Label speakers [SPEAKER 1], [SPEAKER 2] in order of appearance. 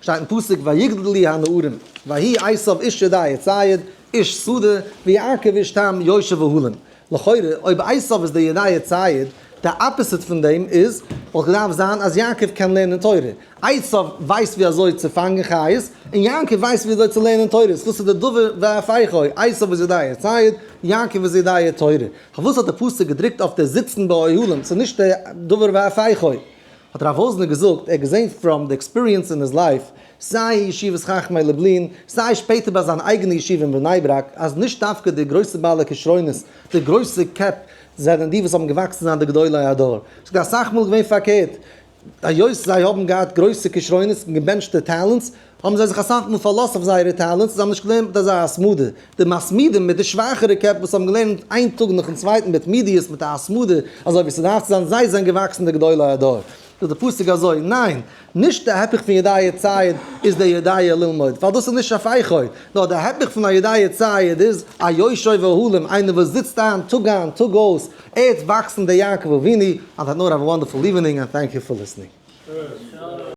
[SPEAKER 1] שטייט אין פסוק ויגדלו הנערים ויהי עשיו איש יודע ציד איש שדה ויעקב איש תם יושב אהלים. לכאורה אויב עשיו איז די יודע ציד, די opposite פון דעם איז, וואלט געדארפט זיין אז יעקב קען לערנען תורה. עשיו ווייסט ווי אזוי צו פאנגען חיות, און יעקב ווייסט ווי אזוי צו לערנען תורה. וואס איז די דבר והיפוכו? עשיו איז יודע ציד, יעקב איז יודע תורה. פארוואס האט די פסוק געדרוקט אויף די זיצן באוהלים? ס'איז נישט די דבר והיפוכו. האט רב וואזנער געזאגט, ער האט געזען from די experience אין his life, סיי אין ישיבת חכמי לובלין, סיי שפעטער ביי זיין אייגענע ישיבה אין בני ברק, אז נישט דווקא די גרויסע בעלי כשרונות, די גרויסע קעפ, זענען די וואס האבן געוואקסן זיין די גדולי הדור. ס'איז אסאך מאל געווען פארקערט, היות זיי האבן געהאט גרויסע כשרונות און געבענטשטע talents, האבן זיי זיך אסאך מאל פארלאזט אויף זייערע talents, זיי האבן נישט געלערנט מיט אזא התמדה. די מתמידים מיט די שוואכערע קעפ וואס האבן געלערנט איין טאג נאכן צווייטן בתמידיות מיט א התמדה אזוי ווי ס'דארף צו זיין, זיי זענען געוואקסן די גדולי הדור. זאגט די פסוק אזוי, ניין, נישט די הפך פון יודע ציד איז די יודע ללמוד, ווייל דאס איז נישט הפכו, נאר די הפך פון א יודע ציד איז א יושב אהלים, איינער וואס זיצט איין טאג איין טאג אויס, ער וועט וואקסן דער יעקב אבינו, and have a wonderful evening and thank you for listening.